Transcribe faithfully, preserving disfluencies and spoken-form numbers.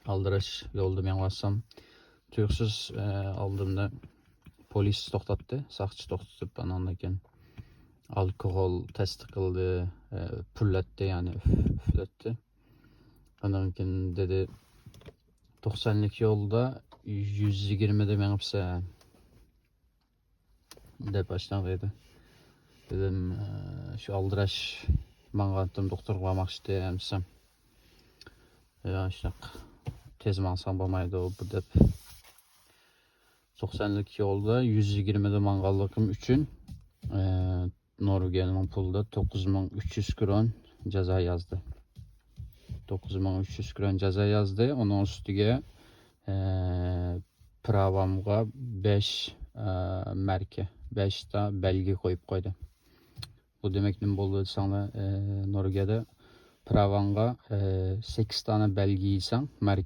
ئالدىراش يولدا مېڭىۋاتسام، تۇيۇقسىز ئالدىمدا پولىس توختاتتى. ساقچى توختىتىپ، ئاناندىن كېيىن ئالكوگول تەست قىلدى، پۈرلەتتى، يەنى ئۈفلەتتى. ئاندىن كېيىن دېدى، توقسانلىك يولدا يۈز يىگىرمىدە مېڭىپسەن دەپ ئاشۇنداق دېدى. دېدىم، شۇ ئالدىراش ماڭغانتىم، دوختۇرغا بارماقچىدىم دېسەم، يا شۇنداق تېز ماڭساڭ بولمايدۇ بۇ دەپ. توقسانلىك يولدا يۈز يىگىرمىدە ماڭغانلىقىم ئۈچۈن نورۋېگىيەنىڭ پۇلىدا توققۇز مىڭ ئۈچ يۈز كرون جازا يازدى. توققۇز مىڭ ئۈچ يۈز كرون جازا يازدى. ئۇنىڭ ئۈستىگە پىراۋامغا بەش ماركا، بەشتا بەلگە قويۇپ قويدى. بۇ دېمەك نېمە بولىدۇ دېسەڭلار، نورۋېگىيەدە پىراۋاڭغا سەككىز دانە بەلگە يېسەڭ، ماركا